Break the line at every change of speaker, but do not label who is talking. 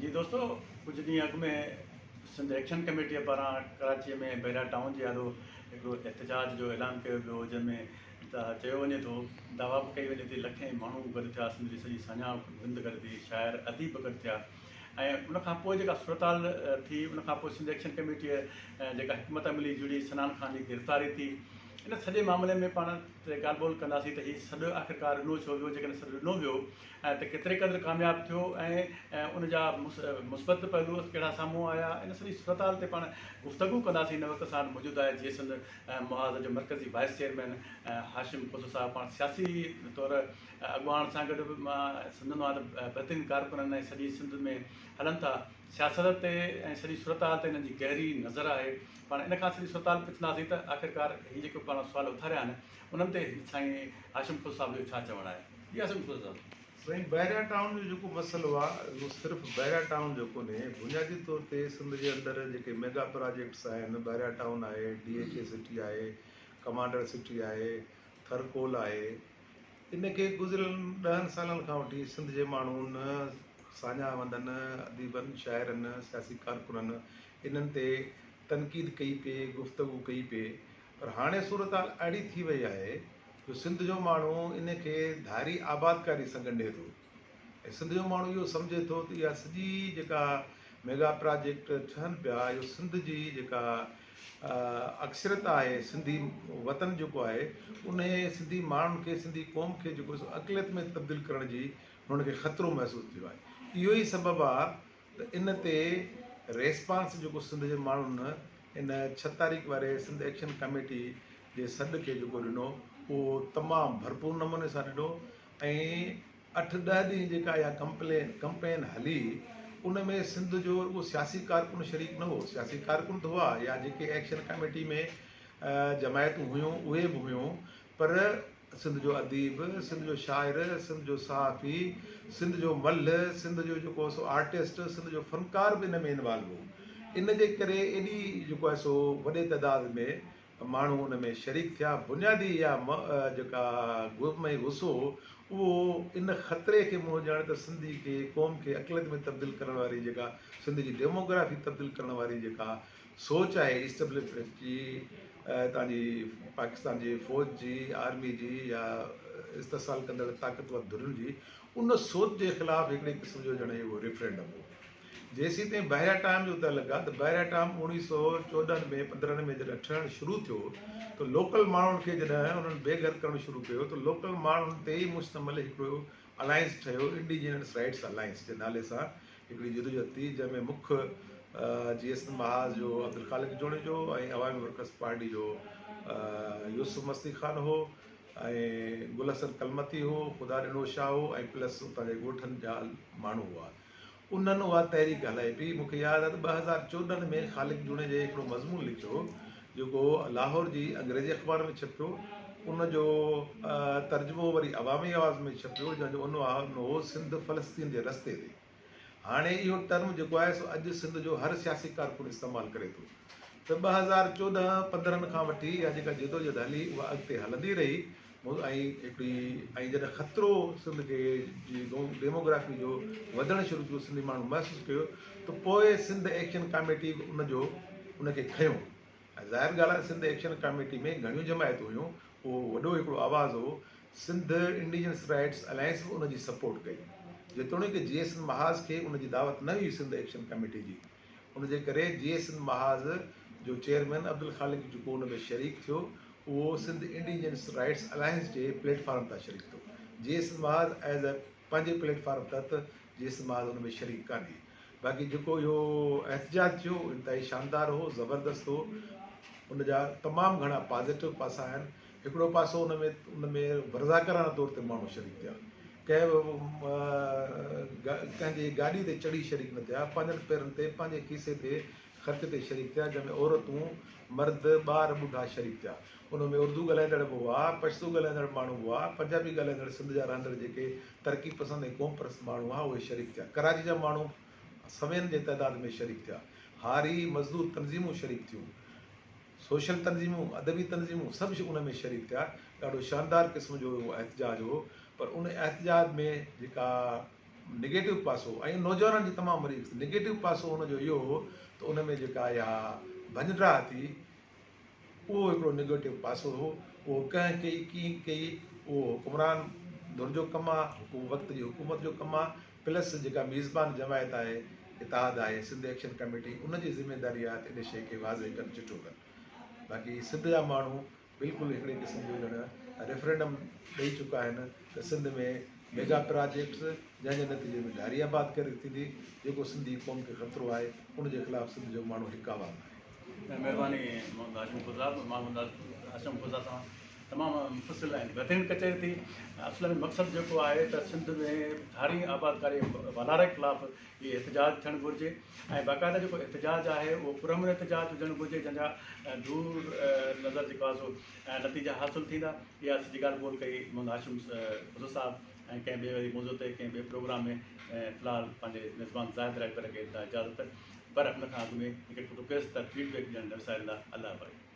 جي دوستو ڪجهه ڏينهن اڳ ۾ سنڌ ايڪشن ڪميٽيء پاران ڪراچيء ۾ بحريا ٽائون جي آڏو هڪڙو احتجاج جو اعلان ڪيو ويو هو جنهن ۾ ته چيو وڃي ٿو دعويٰ به ڪئي وڃي ٿي لکين ماڻهو گڏ ٿيا سنڌ جي سڄي ساڃاهه وند گڏ ٿي شاعر اديب گڏ ٿيا ۽ ان کان پوء جيڪا صورتحال ٿي ان کان پوء سنڌ ايڪشن ڪميٽيء جيڪا حڪمت عملي جڙي سنان خان جي گرفتاري ٿي ان سڄي معاملي ۾ پاڻ ڳالهه ٻولهه ڪنداسين ته هي سڏ آخرڪار ڏنو ڇو ويو جيڪڏهن سڏ ڏنو ويو ته ڪيتري قدر ڪامياب ٿيو ۽ ان جا مثبت پهلو ڪهڙا سامهون آيا ان سڄي صورتحال تي پاڻ گفتگو ڪنداسين هن وقت اسان وٽ موجود آهي جي سنڌ محاذ جو مرڪزي وائيس چيئرمين هاشم کوسو صاحب پاڻ سياسي طور اڳواڻ سان گڏ به مان سمجهندو آهيان ته بهترين ڪارڪن آهن ۽ سڄي سنڌ ۾ هلن ٿا سياست تي ۽ سڄي صورتحال تي هنن جي گهري نظر آهي پاڻ ان کان سڄي صورتحال پڇنداسين ته آخرڪار هي جيڪو پاڻ سوال اٿاريا آهن انهن تي سائين هاشم کوسو صاحب جو ڇا چوڻ آهي جي هاشم کوسو صاحب.
سائين بحريا ٽائون جو جيڪو مسئلو آ اهو صرف بحريا ٽائون جو ڪونهي بنيادي طور تي سنڌ جي اندر جيڪي ميگا پراجيڪٽس آهن بحريا ٽائون آهي ڊي ايڇ اي سٽي آهي ڪمانڊر سٽي آهي ٿر ڪول آهي ان کي گذريل ڏهن سالن کان وٺي سنڌ جي ماڻهن ساڃاهه وندن اديبن شاعرن سياسي ڪارڪنن انهن تي تنقيد ڪئي پئي گفتگو ڪئي پئي پر هاڻي صورتحال اهڙي ٿي وئي آهي جو سنڌ جو ماڻهو ان کي ڌاري آبادڪاري سان ڳنڍي ٿو ۽ سنڌ جو ماڻهو اهو سمجهي ٿو ته اها سڄي جيڪا ميگا پراجيڪٽ ٺهن پيا اهو سنڌ جي جيڪا اڪثريت آهي سنڌي وطن جيڪو آهي انهي سنڌي ماڻهن کي سنڌي قوم کي جيڪو سو اقليت ۾ تبديل ڪرڻ جي هنن کي خطرو محسوس ٿيو آهي اهو ئي سبب آهي ته ان تي ريسپانس جيڪو سنڌ جي ماڻهن ان ڇهه تاريخ واري سنڌ ايڪشن ڪميٽي جي سڏ کي جيڪو ڏنو اهو تمام ڀرپور نموني سان ڏنو ۽ اٺ ڏهه ڏينهن جيڪا اها ڪمپلين ڪمپين هلي ان ۾ سنڌ جو رڳو سياسي ڪارڪن شريڪ نه هو سياسي ڪارڪن ته هئا يا جيڪي ايڪشن ڪميٽي ۾ جماعتون هيون اهي به هيون پر سنڌ جو اديب، سنڌ جو شاعر، سنڌ جو صحافي، سنڌ جو ملهه، سنڌ جو جيڪو سو آرٽسٽ، سنڌ جو فنڪار به ان ۾ انوالو هو. ان جي ڪري ايڏي جيڪو آهي سو وڏي تعداد ۾ ماڻهو ان ۾ شريڪ ٿيا. بنيادي اها جيڪا غم ۽ غصو هو اهو ان خطري کي منهن ڏيڻ ته سنڌي کي قوم کي اقليت ۾ تبديل ڪرڻ واري جيڪا سنڌ جي ڊيموگرافي تبديل ڪرڻ واري جيڪا سوچ آهي اسٽبلشمينٽ جي هتان جي پاڪستان جي فوج جي آرمي جي يا استحصال ڪندڙ طاقتور ڌرين جي ان سوچ جي خلاف هڪڙي قسم جو ڄڻ اهو ريفرينڊم هو. جيسين تائين بحريا ٽائم جو تعلق آهي ته بحريا ٽائم اوڻيهه سو چوڏهن ۾ پندرهن ۾ جڏهن ٺهڻ شروع ٿيو ته لوڪل ماڻهن کي جڏهن انهن بي گهر ڪرڻ شروع ڪيو ته لوڪل ماڻهن تي ئي مشتمل هڪڙو الائنس ٺهيو انڊيجينس رائٽس الائنس جي نالي سان هڪڙي جدوجھد ٿي جنهن ۾ مک جي ايس محاذ جو عبدالخالق جوڻيجو ۽ عوامي ورڪرز پارٽي جو يوسف مستي خان هو ۽ گل حسن ڪلمتي هو خدا ڏنو شاهه هو ۽ پلس اتان جي ڳوٺن جا ماڻهو هئا انهن اها تحريڪ هلائي پئي مون کي ياد آهي ته 2014 ۾ خالق جوڻيجي هڪڙو مضمون لکيو جيڪو لاهور جي انگريزي اخبار ۾ ڇپيو ان جو ترجمو وري عوامي آواز ۾ ڇپيو جنهن جو عنوان هو سنڌ فلسطين جي رستي تي. هاڻي اهو ٽرم جيڪو آهي سو اڄ سنڌ جو هر سياسي ڪارڪن استعمال ڪري ٿو ته 2014 15 کان وٺي اها جيڪا جدوجهد هلي اها اڳتي هلندي رهي ۽ هڪڙي ۽ جڏهن خطرو سنڌ کي جي ڊيموگرافي جو وڌڻ شروع ٿيو سنڌي ماڻهن محسوس ڪيو ته پوء سنڌ ايڪشن ڪاميٽي به ان جو ان کي کنيو ۽ ظاهر ڳالهه آهي سنڌ ايڪشن ڪاميٽي ۾ گهڻيون جماعتون هيون، اهو وڏو هڪڙو آواز هو، سنڌ انڊيجنس رائٽس الائنس به ان جي سپورٽ ڪئي، جيتوڻيڪ جيئي سنڌ محاذ کي ان جي دعوت نه هئي سنڌ ايڪشن ڪاميٽي جي، ان جي ڪري جيئي سنڌ محاذ جو چيئرمين عبدالخالق جيڪو ان ۾ شريڪ ٿيو اهو سنڌ انڊيجنس رائٽس الائنس جي پليٽ فارم تان شريڪ ٿيو، جيئي سنڌ محاذ ايز اي پنهنجي پليٽ فارم تحت جيئي سنڌ محاذ ان ۾ شريڪ ڪانهي. باقي جيڪو اهو احتجاج ٿيو انتهائي شاندار هو، زبردست هو، ان جا تمام گهڻا پازيٽو پاسا آهن، هڪڙو پاسو ان ۾ ان ۾ رضاڪارانه طور تي ماڻهو شريڪ ٿيا، ڪنهن به ڪنهن جي گاڏي تي چڙهي شريڪ نه ٿيا، پنهنجن پيرن تي پنهنجي کيسي تي خرچ تي شريڪ ٿيا، جنهن ۾ عورتون، مرد، ٻار، ٻڍا شريڪ ٿيا، ان ۾ اردو ڳالهائيندڙ به هئا، پشتو ڳالهائيندڙ ماڻهو به هئا، پنجابي ڳالهائيندڙ سنڌ جا رهندڙ جيڪي ترقي پسند ۽ قوم پرست ماڻهو هئا اهي شريڪ ٿيا. ڪراچي جا ماڻهو سوين جي تعداد ۾ شريڪ ٿيا. هاري، مزدور تنظيمون شريڪ ٿيون. سوشل تنظيمون، ادبي تنظيمون سڀ ان ۾ شريڪ ٿيا. ڏاڍو شاندار قسم جو اهو احتجاج هو. پر ان احتجاج ۾ جيڪا نگيٽو پاسو ۽ نوجوانن جي تمام وڏي نگيٽو پاسو ان جو اهو هو ته ان ۾ جيڪا اها ڀڃ ڊاهه ٿي اهو هڪڙو نگيٽو پاسو هو اهو ڪنهن ڪئي ڪيئن ڪئي اهو حڪمران ڌر جو ڪم آ وقت جي حڪومت جو ڪم آ پلس جيڪا ميزبان جماعت آهي اتحاد آهي سنڌ ايڪشن ڪميٽي ان جي ذميداري آهي ته ان شيء کي واضح ڪن چٽو ڪن باقي سنڌ جا ماڻهو بلڪل هڪڙي قسم جو ڄڻ ريفرنڊم ڏئي چڪا آهن ته سنڌ ۾ ميگا پراجيڪٽس جنهن جي نتيجي ۾ ڌاري آباد ڪري ٿيندي جيڪو سنڌي قوم کي خطرو آهي ان جي خلاف سنڌ جو ماڻهو هڪ آواز آهي.
مهرباني محمد هاشم کوسا صاحب محمد هاشم کوسا سان تمام مفصل ۽ بهترين ڪچهري ٿي اصل ۾ مقصد جيڪو آهي ته سنڌ ۾ ڌاري آبادڪاري والاري خلاف هي احتجاج ٿيڻ گهرجي ۽ باقاعده جيڪو احتجاج آهي اهو پرامن احتجاج هجڻ گهرجي جنهن جا دور نظر جيڪو آهي سو نتيجا حاصل ٿيندا. اها سڄي ڳالهه ٻولهه ڪئي محمد هاشم کوسو صاحب ۽ ڪنهن ٻئي وري موضوع تي ڪنهن ٻئي پروگرام ۾ في الحال پنهنجي ميزبان زاهد راڄپر کي ڏيندا اجازت پر ان کان اڳ ۾ هڪ رڪويسٽ ته فيڊ بيڪ ڏيڻ نه وساريندا الله حافظ.